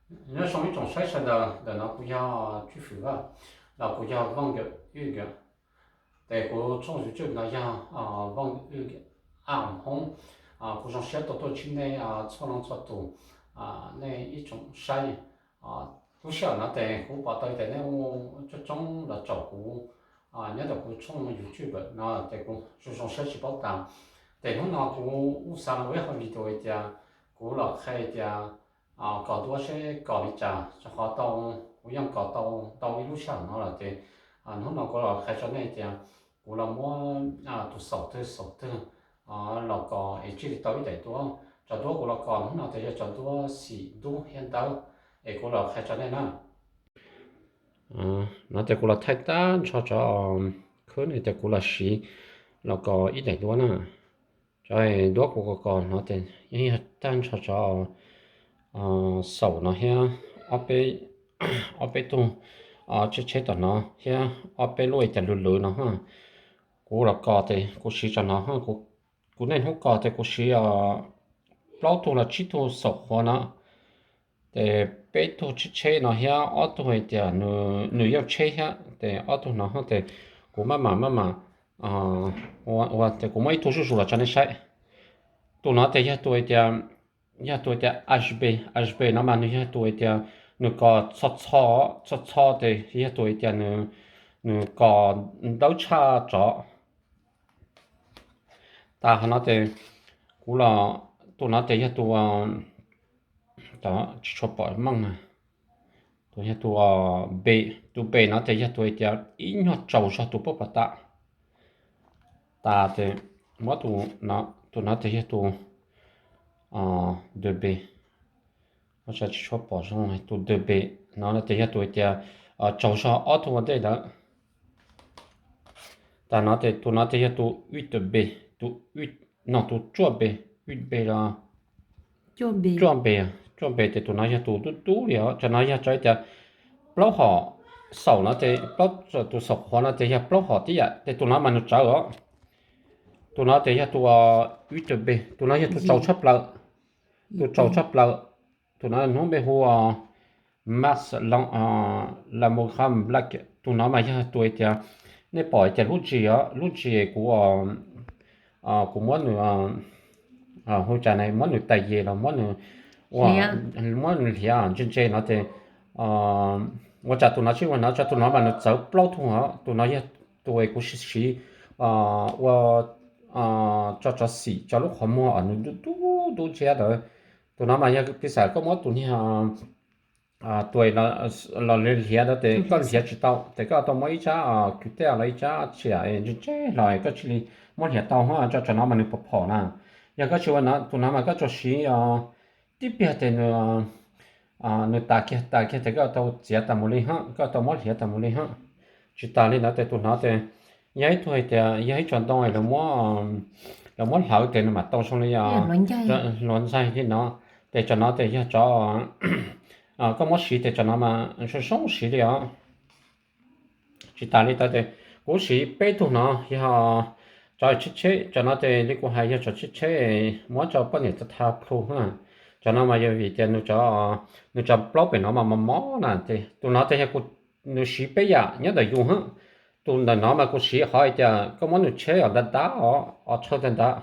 Nyob zoo ib tsoom saib sawv daws, ntawm no kuv yog Tswj Fwm Vaj, los kuv yog Vaj Nkawm Wj Nkawm. Ces kuv tshooj YouTube no yog Vaj Wj Am Hmoob. Kuv zoo siab tau tuaj ntsib nej txhua leej txhua tus, nej ib tsoom saib. Lub sij hawm no ces kuv pom tau tias nej coob coob los caum kuv nyob ntawm kuv tshooj YouTube no ces kuv zoo zoo siab tsis paub tas. Ces hnub no kuv kuj xav los ua ib qho video tias kuv los qhia tias kom duab seb kos li cas, rau qhov tau, kuv yeej kos tau tau ib lub sij hawm no lawm ces hnub no kuv los qhia rau nej tias kuv los muab tus xaum twg xaum twg los kos es thiaj li tau ib daim duab. Cov duab kuv los kos hnub no ces yog cov duab xim dub thiab ntawd, es kuv los qhia rau nej na. No ces kuv los thaij tag nrho cov khwb no ces kuv los siv los kos ib daim duab na. Cov duab kuv kos kos no ces yeej yog tag nrho cov xaum no thiab ob peb tug tsheb tsheb tom no thiab ob peb lub ib co lwv lwv no. Kuv los kos ces kuv siv cov no, kuv niaj hnub kos ces kuv siv plaub tug los tsib tug xaum qhuav no, ces peb tug tsheb tsheb no thiab ob tug hais tias nws yeej tsheb thiab, ces ob tug no ces kuv maj mam maj mam ua ces kuv muab ib tug zuj zus los tso nej saib. Tus no ces yog tus hais tias, yog tus hais tias H B, H B no mas nws yog tus hais tias nws kos txho txho, txho txho ces yog tus hais tias nws kos dawb tshaj tsov. Tas ho no ces kuv los, tus no ces yog tus, tsis tshua pom meej na, tus yog tus B, tus B no ces yog tus hais tias ib nyuag tsaus zog tus puab pom tam. Tas ces muab tus no, tus no ces yog tus DB, tsis tshua pom zoo, tus DB no ces yog tus hais tias tsaus zog ob tug ua ntej ntawd. Tas no ces tus no ces yog tus UB, tus, no tus cuaj B, UB los cuaj B, cuaj B ces tus no yog tus dub dub li os. Cov no yog cov tias plaub hom xaum no ces plaub, tus xaum qhuav no ces yog plaub hom tib yam, ces tus no mas nws tsawv os. Tus no ces yog tus UB, tus no yog tus tsaus tshaj plaws, tus tsaus tshaj plaws. Tus no hnub npe hu Max Lamogram Black. Tus no mas yog tus hais tias nej pom hais tias lub G os, lub G kuv, kuv muab nws, hu cas ne, muab nws tais yes los muab nws, muab nws hliav ntse ntse no ces ua cas tus no tsis ua no, tus no mas nws txawv plaub tug os. Tus no yog tus kuv siv ua tso tsov xim tso lub qhov muag os, nws dub dub dub ntxiab ntawd. Tus no mas yog piv xam koj muab tus niag tus los hliav ntawd ces koj hliav tsis tau ces koj tau muab ib tsab kwv tij los ib tsab tsiam ntse ntse los koj thiaj li muab hliav tau ho tso tsov no mas nws pom phom na. Yog koj tsis ua no, tus no mas koj tsuas siv tib pliag ces nws tas kiag tas kiag ces koj tau txiav tas mus li hab, koj tau muab hliav tas mus li hab. Tsis tas li ntawd ces tus no ces yog ib tug hais tias yog ib tsob ntoo lawv muab hlawv ces nws mam tau zoo li hluav ntxaig li no. Ces tsov no ces yog tsov, koj muab siv ces tsov no mas zoo zoo siv li os. Tsis tas li ntawd ces kuv siv peb tug no yog tsov tsheb tsheb, tsov no ces li kuv hais yog tsov tsheb tsheb muab rau poj niam tsa tha plhu na. Tsov no mas yog vim tias nws tsov plaub pem no mas mos mos na ces tus no ces yog nws siv peb yam nyob ntawm yus hab. Tus ntawm no mas kuv siv qhov hais tias koj muab nws tsheb os ntav ntav os, os tshaw ntav ntav,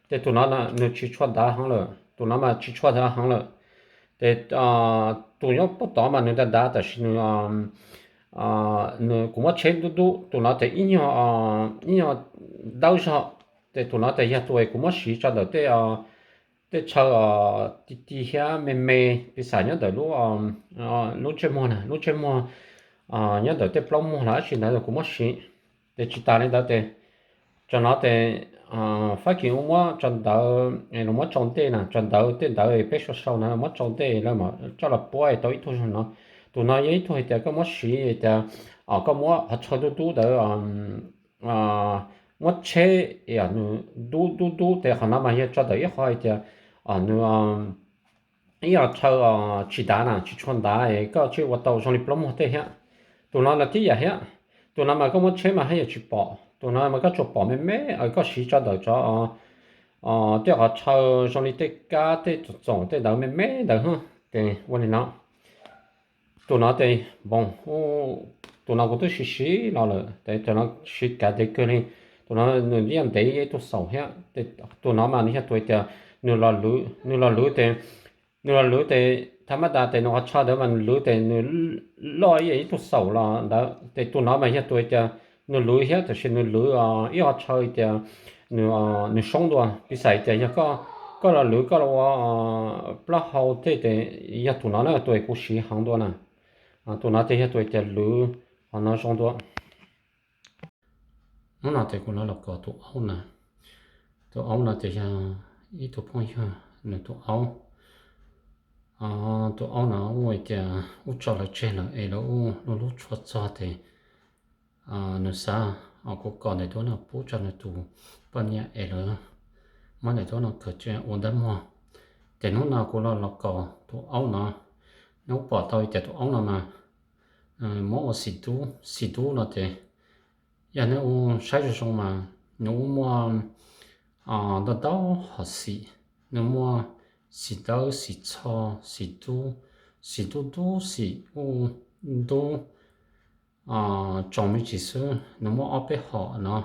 ces tus no nws tsis tshua ntav heev lawm, tus no mas tsis tshua ntav heev lawm. Ces tus nyob pem tod mas nws ntav ntav tab sis nws, nws kuv muab tsheb dub dub, tus no ces ib nyuag, ib nyuag dawb zog. Ces tus no ces yog tus kuv muab siv tso ntawm tej, tej chaw ti ti thiab me me, piv xam nyob ntawm lub, lub ntsej muag na, lub ntsej muag, nyob ntawm tej plaub muag los dab tsi ntawd kuv muab siv. Ces tsis tas li ntawd ces tsov no ces fab kis ua muab tso ntawd, los muab tsau ntej na, tso ntawd tej ntawd peb sau sau na, muab tsau ntej lawv mam coj los puab tau ib tug zoo no. Tus no yog ib tug hais tias koj muab siv tias koj muab qhov chaw dub dub ntawd, muab tsheb nws dub dub dub ces qhov no mas yog tso ntawm ib qhov hais tias nws ib qho chaw tsis ntav na, tsis tshua ntav, koj thiaj ua tau zoo li plaub muag tej thiab. Tus no los tib yam thiab. Tus no mas koj muab tsheb mas haj yam tsis pom, tus no mas koj tsuas pom me me, koj siv tso ntawm tsov tej qhov chaw zoo li tej kab tej txoom txoom tej ntawd me me ntawd hab. Ces ua li no. Tus no tes npoo, tus no kuv twb siv siv los lawm tes tus no siv kav ntev kawg li. Tus no nws yeej ntev ib tug xaum thiab. Tus no mas nws yog tus tias nws los lwv, nws los lwv tes, nws los lwv tes thaj mab tas tes nws qhov chaw ntawd mas nws lwv tes nws loj ib tug xaum los ntawd. Tes tus no mas yog tus tias nws lwv thiab tab sis nws lwv ib qhov chaw tias nws soob dua. Piv xam tias yog koj los lwv koj los ua plaub hau tej tes yog tus no na, tus kuv siv heev dua na. Tus no tes yog tus tias lwv qhov no zoo dua. Hnub no tes kuv los los kos tus aub na. Tus aub no tes yog ib tug phooj ywg nws tus aub. Tus aub no ua tias ub tso lawv tseg lawm es lawv ua lub lub tshuaj txog tes nws xav kuv kos ntawm duab no pub rau nws tus poj niam es lawv muab ntawm duab no khaws cia ua ntab muag. Ces hnub no kuv los los kos tus aub no, nws pom tau tias tus aub no mas muab ua xim dub, xim dub no ces yog neb ua saib zoo zoo mas nws ua muaj ntau ntau hom xim, nws muaj xim dawb, xim txho, xim dub, xim dub dub, xim ub ntub, tsoom me ntsis xwb nws muaj ob peb hom no,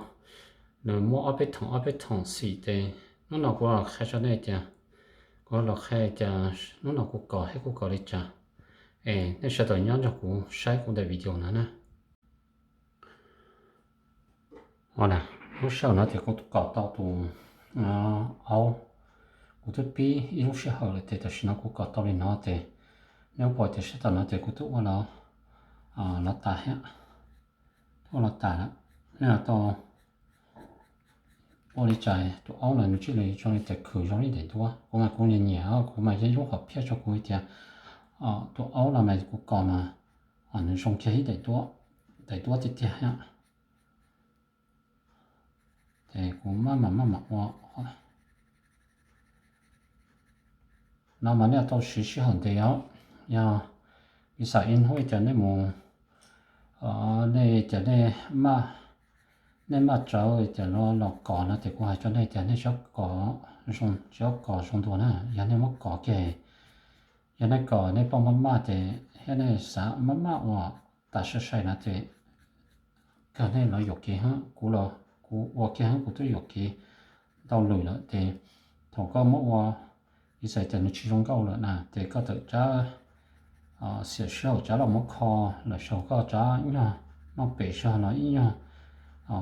nws muaj ob peb thoom ob peb thoom xim tes hnub no kuv los qhia rau nej tias, kuv los qhia tias hnub no kuv kos thiab kuv kos li cas. Es nej sawv daws nyob nrog kuv saib kuv daim video no na. Lub sij hawm no ces kuv kos tau tus aub, kuv twb pib ib lub sij hawm lawm ces tam sim no kuv kos tau li no ces nej pom tias sab tom no ces kuv twb ua los tas thiab, twb ua los tas lawm. Nej tau ua li cas tus aub no nws thiaj li zoo li tias khwm zoo li daim duab? Kuv mas kuv nyiam nyiam, kuv mas yeej lub hom phiaj rau kuv tias tus aub no mas kuv kos mas nws zoo kiag ib daim duab, daim duab tiag tiag thiab. Ces kuv maj mam maj mam ua. No mas nej tau siv sij hawm ntev os. Yog piv xam ib hnub tias nej mus, nej tias nej maj tsawv tias los kos no ces kuv hais rau nej tias nej tsis txhob kos zoo dua na. Yog nej muab kos kiag, yog nej kos nej poj maj maj ces thiab nej xav maj maj ua tas sai sai no ces kawg nej los yuam kev heev. Kuv los kuv ua kiag heev, kuv twb yuam kev ntau lawm lawm ces thaum koj muab ua, ib txhais tias nws tsis zoo nkauj lawm na ces koj tawm tsab xiam sij hawm tsab los muab kho lawm saum koj tsab ib nyuag noj pem zog no ib nyuag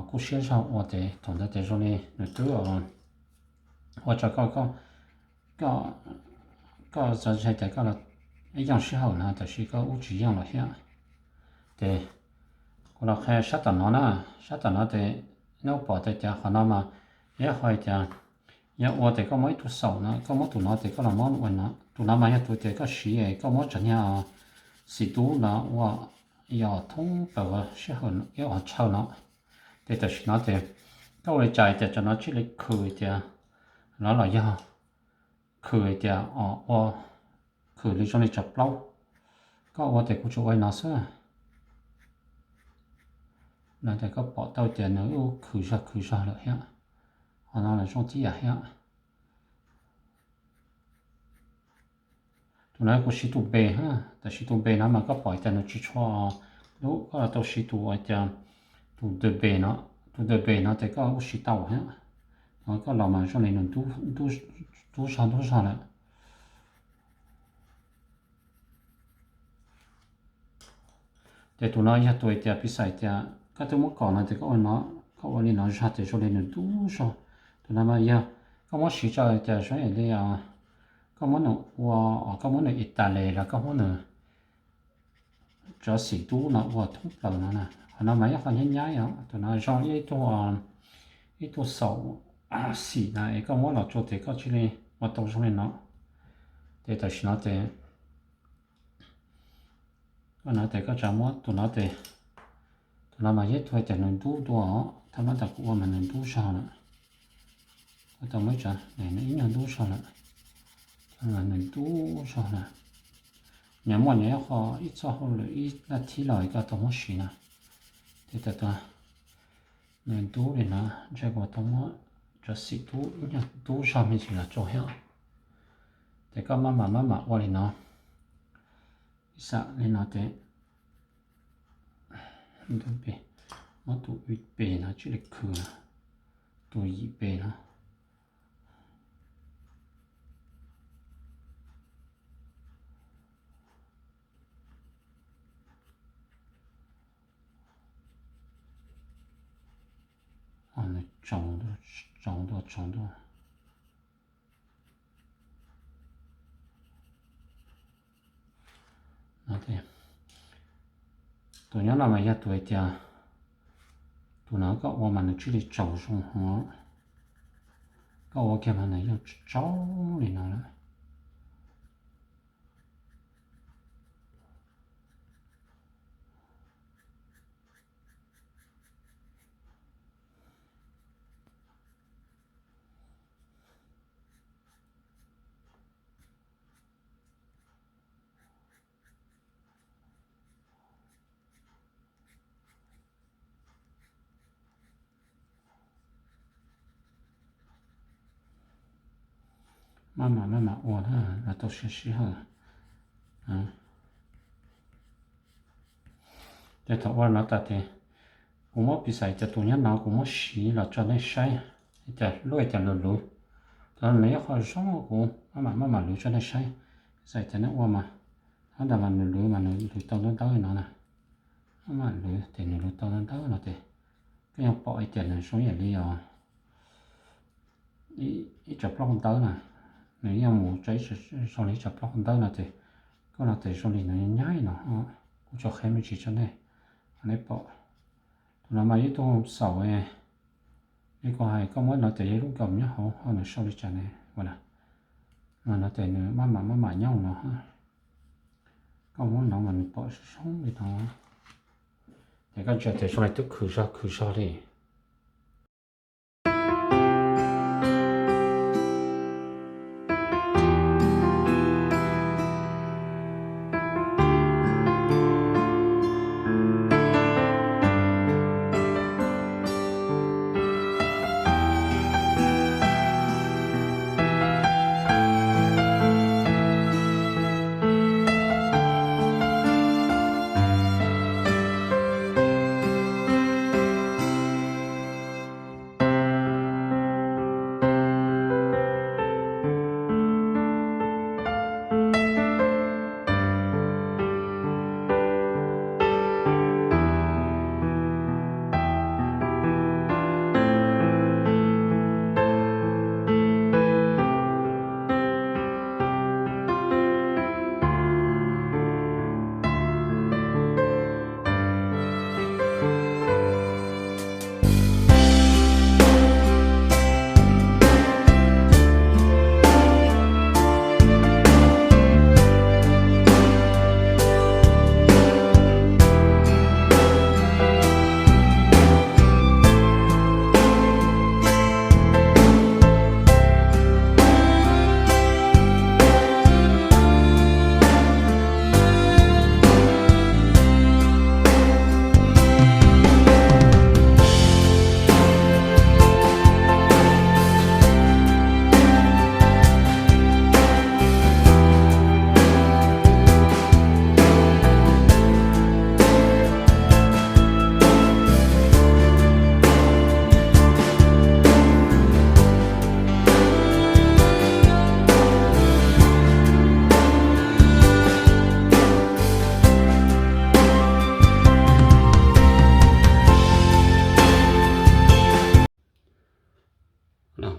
kub siab zog ua ces thaum ntawd ces zoo li nws twb ua tso koj, koj txawm ntshai tias koj los ib yaam sij hawm no tab sis koj ub tsis yeej lawm thiab. Ces kuv los qhia sab tom no na, sab tom no ces nej pom tias qhov no mas yog qhov tias yog ua ces koj muab ib tug xaum no, koj muab tus no ces koj los muab ua no, tus no mas yog tus tias koj siv koj muab tso niag xim tub no ua yog thoob plaws sij hawm ib qhov chaw no. Ces tam sim no ces koj ua li cas tias tsam no thiaj li khwm tias no los yog khwm tias ua khwm li zoo li tsov plaub. Koj ua tias kuv tsuas ua li no xwb no ces koj pom tau tias nws ub khwm zog khwm zog lawm thiab. Qhov no los zoo tib yam thiab. Tus no kuv siv tus npe, tab sis tus npe no mas koj pom tias nws tsis tshua dub, koj tau siv tus tias tus the best no, tus the best no ces koj ua siv tau thiab. Koj los mas zoo li nws ntub zog ntub zog lawm. Ces tus no yog tus tias piv xam tias koj twb muab kom no ces koj ua no, koj ua li no zog ces zoo li nws ntub zog. Tus no mas yog koj muab siv tso tias zoo li koj muab nws ua, koj muab nws Italy los koj muab nws cov xim tub no ua thoob plaws no na. Qhov no mas yog qhov nyab nyab os, tus no zoo ib tug, ib tug xaum xim na es koj muab los tso ces koj thiaj li ua tau zoo li no. Ces tam sim no ces koj no ces koj tsa muab tus no ces, tus no mas yog ib tug tias nws ntub dua os, thaj mab tas kuv ua mas nws ntub zog lawm. Koj tau muab tso, nws ib nyuag ntub zog lawm, nws ntub zog lawm. Nyias muaj nyias ib qho ib txoj hauj lwm ib naj thib los koj tau muab siv na. Ces tas tas nws ntub li no, ntshe kuv tau muab cov xim tub ib nyuag ntub zog me ntsis los rau thiab. Ces koj maj mam maj mam ua li no. Ib Xam li no ces muab tus pem no tsij li khwv, tus yim pem no. Tsaus ntua, tsaus ntua. Tus nyob no mas yog tus hais tias tus no koj ua mas nws tsij li tsaus zoo hov, koj ua kiag mas nws yeej tsaus li no lawm. Maj mam maj mam ua na, los tau siab sij hawm. Ces thaum ua no tas ces kuv muab piv xam tias tus nyob no kuv muab siv los tso nej saib, cas luaj cas luv luv. Thaum no nws ib qho zoo kuv maj mam maj mam luv tso nej saib. Piv xam tias nej ua mas, hab ntawd mas nws luv mas nws luv tau ntawb ntawb no na. Maj mam luv ces nws luv tau ntawb ntawb no ces koj yeej pom hais tias nws zoo ib yam li os ib tsob plaub hau ntawb na. Nws yeej mus tso zoo li ib tsob plaub hau ntawb no ces koj no ces zoo li nws nyaib no. Kuv tso qhia me ntsis tso nej, nej pom. Tus no mas ib tug xaum li kuv hais, koj muab no ces yog ib lub nkaus nyob hauv, ho nws sau li cas ne ua na. No no ces nws maj mam maj mam nyob no. Koj muab no mas nws pom zoo zoo li no. Ces koj ntsia ces zoo li twb khwv zog khwv zog li.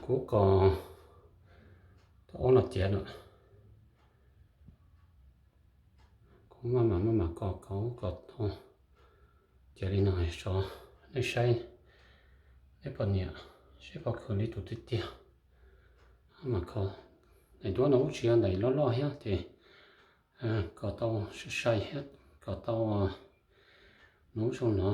Kuv kos tau ob los tiav lawm. Kuv maj mam maj mam kos kos kos tau tiav li no tso nej saib, nej puas nyiam, seb puas khwv li tus tiag tiag. Maj mam kos, daim duab no kuj tsis yog daim loj loj thiab ces kos tau sai sai thiab, kos tau nub zoo no.